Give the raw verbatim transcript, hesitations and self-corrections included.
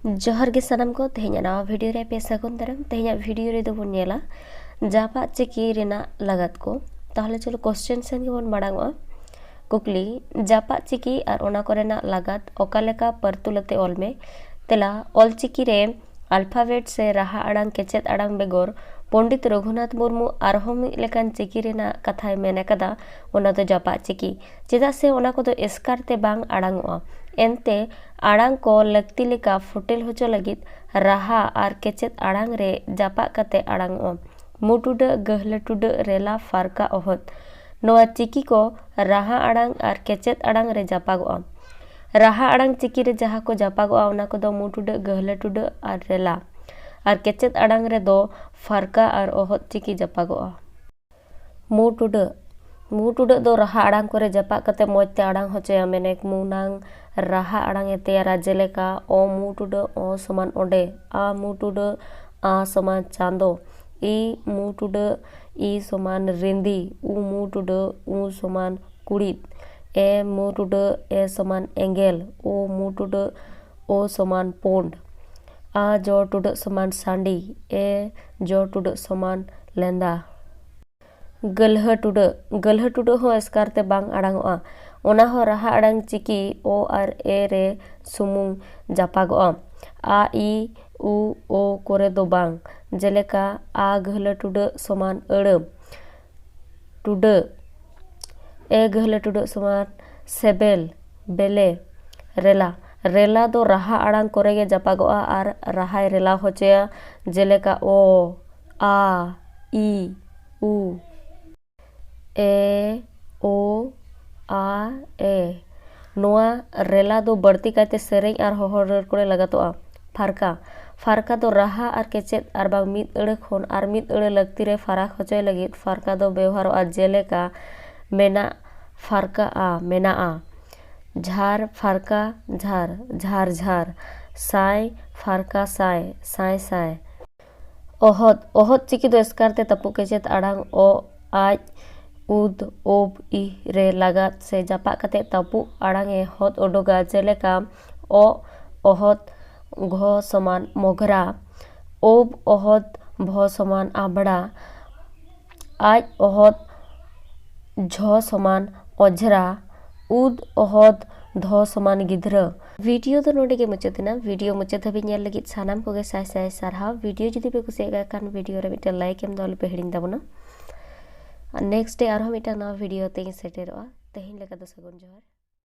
ᱡᱚᱦᱟᱨ ᱜᱮ ᱥᱟᱱᱟᱢ ᱠᱚ, ᱛᱮᱦᱮᱧᱟᱜ ᱱᱟᱣᱟ ᱵᱷᱤᱰᱤᱭᱳ ᱨᱮ ᱟᱯᱮ ᱥᱟᱹᱜᱩᱱ ᱫᱟᱨᱟᱢ᱾ ᱛᱮᱦᱮᱧᱟᱜ ᱵᱷᱤᱰᱤᱭᱳ ᱨᱮᱫᱚ ᱵᱚᱱ ᱧᱮᱞᱟ ᱡᱟᱯᱟᱜ ᱪᱤᱠᱤ ᱨᱮᱱᱟᱜ ᱞᱟᱜᱟᱛ ᱠᱚ᱾ ᱛᱟᱦᱚᱞᱮ ᱪᱚᱞᱚ ᱠᱚᱥᱪᱮᱱ ᱥᱮᱱ ᱜᱮᱵᱚᱱ ᱢᱟᱲᱟᱝᱚᱜᱼᱟ᱾ ᱠᱩᱠᱞᱤ, ᱡᱟᱯᱟᱜ ᱪᱤᱠᱤ ᱟᱨ ᱚᱱᱟ ᱠᱚᱨᱮᱱᱟᱜ ᱞᱟᱜᱟᱛ ᱚᱠᱟ ᱞᱮᱠᱟ ᱯᱟᱹᱨᱛᱩᱞ ᱟᱛᱮ ᱚᱞ ᱢᱮ᱾ ᱛᱮᱞᱟ, ᱚᱞ ᱪᱤᱠᱤ ᱨᱮ ᱟᱞᱯᱷᱟᱵᱮᱴ ᱥᱮ ᱨᱟᱦᱟ ᱟᱲᱟᱝ ᱠᱮᱪᱮᱫ ᱟᱲᱟᱝ ᱵᱮᱜᱚᱨ ᱯᱚᱱᱰᱤᱛ ᱨᱚᱜᱷᱩᱱᱟᱛᱷ ᱢᱩᱨᱢᱩ ᱟᱨᱦᱚᱸ ᱢᱤᱫ ᱞᱮᱠᱟᱱ ᱪᱤᱠᱤ ᱨᱮᱱᱟᱜ ᱠᱟᱛᱷᱟᱭ ᱢᱮᱱ ᱟᱠᱟᱫᱟ, ᱚᱱᱟ ᱫᱚ ᱡᱟᱯᱟᱜ ᱪᱤᱠᱤ, ᱪᱮᱫᱟᱜ ᱥᱮ ᱚᱱᱟ ᱠᱚᱫᱚ ᱮᱥᱠᱟᱨ ᱛᱮ ᱵᱟᱝ ᱟᱲᱟᱝᱚᱜᱼᱟ᱾ ᱮᱱᱛᱮ ᱟᱲᱟᱝ ᱠᱚ ᱞᱟᱹᱠᱛᱤ ᱞᱮᱠᱟ ᱯᱷᱩᱴᱮᱞ ᱦᱚᱪᱚ ᱞᱟᱹᱜᱤᱫ ᱨᱟᱦᱟ ᱟᱨ ᱠᱮᱪᱮᱫ ᱟᱲᱟᱝ ᱨᱮ ᱡᱟᱯᱟᱜ ᱠᱟᱛᱮ ᱟᱲᱟᱝᱚᱜᱼᱟ᱾ ᱢᱩ ᱴᱩᱰᱟᱹᱜ, ᱜᱟᱹᱦᱞᱟᱹ ᱴᱩᱰᱟᱹᱜ, ᱨᱮᱞᱟ, ᱯᱷᱟᱨᱠᱟ, ᱚᱦᱚᱫ᱾ ᱱᱚᱣᱟ ᱪᱤᱠᱤ ᱠᱚ ᱨᱟᱦᱟ ᱟᱲᱟᱝ ᱟᱨ ᱠᱮᱪᱮᱫ ᱟᱲᱟᱝ ᱨᱮ ᱡᱟᱯᱟᱜᱚᱜᱼᱟ᱾ ᱨᱟᱦᱟ ᱟᱲᱟᱝ ᱪᱤᱠᱤ ᱨᱮ ᱡᱟᱦᱟᱸ ᱠᱚ ᱡᱟᱯᱟᱜᱚᱜᱼᱟ, ᱚᱱᱟ ᱠᱚᱫᱚ ᱢᱩ ᱴᱩᱰᱟᱹᱜ, ᱜᱟᱹᱦᱞᱟᱹ ᱴᱩᱰᱟᱹᱜ ᱟᱨ ᱨᱮᱞᱟ᱾ ᱟᱨ ᱠᱮᱪᱮᱫ ᱟᱲᱟᱝ ᱨᱮᱫᱚ ᱯᱷᱟᱨᱠᱟ ᱟᱨ ᱚᱦᱚᱫ ᱪᱤᱠᱤ ᱡᱟᱯᱟᱜᱚᱜᱼᱟ᱾ ᱢᱩ ᱴᱩᱰᱟᱹᱜ᱾ ᱢᱩ ᱴᱩᱰᱟᱹᱜ ᱫᱚ ᱨᱟᱦᱟ ᱟᱲᱟᱝ ᱠᱚᱨᱮ ᱡᱟᱯᱟᱜ ᱠᱟᱛᱮ ᱢᱚᱡᱽ ᱛᱮ ᱟᱲᱟᱝ ᱦᱚᱪᱚᱭᱟ, ᱢᱮᱱᱮᱠ ᱢᱩᱱᱟᱝ ᱨᱟᱦᱟ ᱟᱲᱟᱝ ᱮ ᱛᱮᱭᱟᱨᱟ, ᱡᱮᱞᱮᱠᱟ ᱚ ᱢᱩ ᱴᱩᱰᱟᱹᱜ ᱚ ᱥᱚᱢᱟᱱ ᱚᱸᱰᱮ, ᱟ ᱢᱩ ᱴᱩᱰᱟᱹᱜ ᱟ ᱥᱚᱢᱟᱱ ᱪᱟᱸᱫᱚ, ᱤ ᱢᱩ ᱴᱩᱰᱟᱹᱜ ᱤ ᱥᱚᱢᱟᱱ ᱨᱤᱸᱫᱤ, ᱩ ᱢᱩ ᱴᱩᱰᱟᱹᱜ ᱩ ᱥᱚᱢᱟᱱ ᱠᱩᱲᱤᱫ, ᱮ ᱢᱩ ᱴᱩᱰᱟᱹᱜ ᱮ ᱥᱚᱢᱟᱱ ᱮᱸᱜᱮᱞ, ᱳ ᱢᱩ ᱴᱩᱰᱟᱹᱜ ᱳ ᱥᱚᱢᱟᱱ ᱯᱳᱸᱰ, ᱟ ᱡᱚ ᱴᱩᱰᱟᱹᱜ ᱥᱚᱢᱟᱱ ᱥᱟᱺᱰᱤ, ᱮ ᱡᱚ ᱴᱩᱰᱟᱹᱜ ᱥᱚᱢᱟᱱ ᱞᱮᱸᱫᱟ᱾ ᱜᱟᱹᱞᱦᱟᱹ ᱴᱩᱰᱟᱹᱜ᱾ ᱜᱟᱹᱞᱦᱟᱹ ᱴᱩᱰᱟᱹᱜ ᱦᱚᱸ ᱮᱥᱠᱟᱨ ᱛᱮ ᱵᱟᱝ ᱟᱲᱟᱝᱚᱜᱼᱟ᱾ ᱚᱱᱟ ᱦᱚᱸ ᱨᱟᱦᱟ ᱟᱲᱟᱝ ᱪᱤᱠᱤ ᱚ ᱟᱨ ᱮ ᱨᱮ ᱥᱩᱢᱩᱝ ᱡᱟᱯᱟᱜᱚᱜᱼᱟ᱾ ᱟ, ᱤ, ᱩ, ᱳ ᱠᱚᱨᱮ ᱫᱚ ᱵᱟᱝ᱾ ᱡᱮᱞᱮᱠᱟ, ᱟ ᱜᱟᱹᱦᱞᱟᱹ ᱴᱩᱰᱟᱹᱜ ᱥᱚᱢᱟᱱ ᱟᱹᱲᱟᱹ, ᱴᱩᱰᱟᱹᱜ᱾ ᱮ ᱜᱟᱹᱦᱞᱟᱹ ᱴᱩᱰᱟᱹᱜ ᱥᱚᱢᱟᱱ ᱥᱮᱵᱮᱞ, ᱵᱮᱞᱮ᱾ ᱨᱮᱞᱟ᱾ ᱨᱮᱞᱟ ᱫᱚ ᱨᱟᱦᱟ ᱟᱲᱟᱝ ᱠᱚᱨᱮ ᱜᱮ ᱡᱟᱯᱟᱜᱚᱜᱼᱟ ᱟᱨ ᱨᱟᱦᱟᱭ ᱨᱮᱞᱟ ᱦᱚᱪᱚᱭᱟ᱾ ᱡᱮᱞᱮᱠᱟ, ᱚ, ᱟ, ᱤ, ᱩ᱾ ᱮ, ᱳ, ᱟ, ᱮ᱾ ᱱᱚᱣᱟ ᱨᱮᱞᱟ ᱫᱚ ᱵᱟᱹᱲᱛᱤ ᱠᱟᱭᱛᱮ ᱥᱮᱨᱮᱧ ᱟᱨ ᱦᱚᱦᱚ ᱨᱟᱹᱲ ᱠᱚᱨᱮ ᱞᱟᱜᱟᱛᱚᱜᱼᱟ᱾ ᱯᱷᱟᱨᱠᱟ᱾ ᱯᱷᱟᱨᱠᱟ ᱫᱚ ᱨᱟᱦᱟ ᱟᱨ ᱠᱮᱪᱮᱫ ᱟᱨ ᱵᱟᱝ ᱢᱤᱫ ᱟᱹᱲᱟᱹ ᱠᱷᱚᱱ ᱟᱨ ᱢᱤᱫ ᱟᱹᱲᱟᱹ ᱞᱟᱹᱠᱛᱤ ᱨᱮ ᱯᱷᱟᱨᱟᱠ ᱦᱚᱪᱚᱭ ᱞᱟᱹᱜᱤᱫ ᱯᱷᱟᱨᱠᱟ ᱫᱚ ᱵᱮᱣᱦᱟᱨᱚᱜᱼᱟ, ᱡᱮᱞᱮᱠᱟ, ᱢᱮᱱᱟᱜ ᱯᱷᱟᱨᱠᱟᱜᱼᱟ, ᱢᱮᱱᱟᱜᱼᱟ᱾ ᱡᱷᱟᱨ ᱯᱷᱟᱨᱠᱟ ᱡᱷᱟᱨ, ᱡᱷᱟᱨ ᱡᱷᱟᱨ᱾ ᱥᱟᱭ ᱯᱷᱟᱨᱠᱟ ᱥᱟᱭ, ᱥᱟᱭ ᱥᱟᱭ᱾ ᱚᱦᱚᱫ᱾ ᱚᱦᱚᱫ ᱪᱤᱠᱤ ᱫᱚ ᱮᱥᱠᱟᱨ ᱛᱮ ᱛᱟᱹᱯᱩᱜ ᱠᱮᱪᱮᱫ ᱟᱲᱟᱝ ᱚ, ᱟᱡ, ᱩᱫ, ᱳᱵ, ᱤᱦ ᱨᱮ ᱞᱟᱜᱟᱛ ᱥᱮ ᱡᱟᱯᱟᱜ ᱠᱟᱛᱮ ᱛᱟᱹᱯᱩᱜ ᱟᱲᱟᱝ ᱮ ᱦᱚᱫ ᱚᱰᱚᱜᱟ, ᱡᱮᱞᱮᱠᱟ, ᱚᱜ, ᱚᱦᱚᱫ, ᱜᱷᱚ ᱥᱚᱢᱟᱱ ᱢᱚᱜᱽᱨᱟ, ᱳᱵ ᱚᱦᱚᱫ ᱵᱷᱚ ᱥᱚᱢᱟᱱ ᱟᱵᱲᱟ, ᱟᱡ ᱚᱦᱚᱫ ᱡᱷᱚ ᱥᱚᱢᱟᱱ ᱚᱡᱽᱨᱟ, ᱩᱫ ᱚᱦᱚᱫ ᱫᱷᱚ ᱥᱚᱢᱟᱱ ᱜᱤᱫᱽᱨᱟᱹ᱾ ᱵᱷᱤᱰᱤᱭᱳ ᱫᱚ ᱱᱚᱰᱮ ᱜᱮ ᱢᱩᱪᱟᱹᱫ ᱮᱱᱟ᱾ ᱵᱷᱤᱰᱤᱭᱳ ᱢᱩᱪᱟᱹᱫ ᱫᱷᱟᱹᱵᱤᱡ ᱧᱮᱞ ᱞᱟᱹᱜᱤᱫ ᱥᱟᱱᱟᱢ ᱠᱚᱜᱮ ᱥᱟᱭ ᱥᱟᱭ ᱥᱟᱨᱦᱟᱣ᱾ ᱵᱷᱤᱰᱤᱭᱳ ᱡᱩᱫᱤ ᱯᱮ ᱠᱩᱥᱤᱭᱟᱜ ᱠᱟᱱ ᱠᱷᱟᱱ ᱵᱷᱤᱰᱤᱭᱳ ᱨᱮ ᱢᱤᱫᱴᱮᱱ ᱞᱟᱭᱤᱠ ᱮᱢ ᱫᱚ ᱟᱞᱚ ᱯᱮ ᱦᱤᱲᱤᱧ ᱛᱟᱵᱚᱱᱟ᱾ ᱟᱨ ᱱᱮᱠᱥᱴ ᱰᱮ ᱟᱨᱦᱚᱸ ᱢᱤᱫᱴᱟᱝ ᱱᱟᱣᱟ ᱵᱷᱤᱰᱤᱭᱳ ᱛᱮᱧ ᱥᱮᱴᱮᱨᱚᱜᱼᱟ᱾ ᱛᱮᱦᱮᱧ ᱞᱮᱠᱟ ᱫᱚ ᱥᱟᱹᱜᱩᱱ ᱡᱚᱦᱟᱨ᱾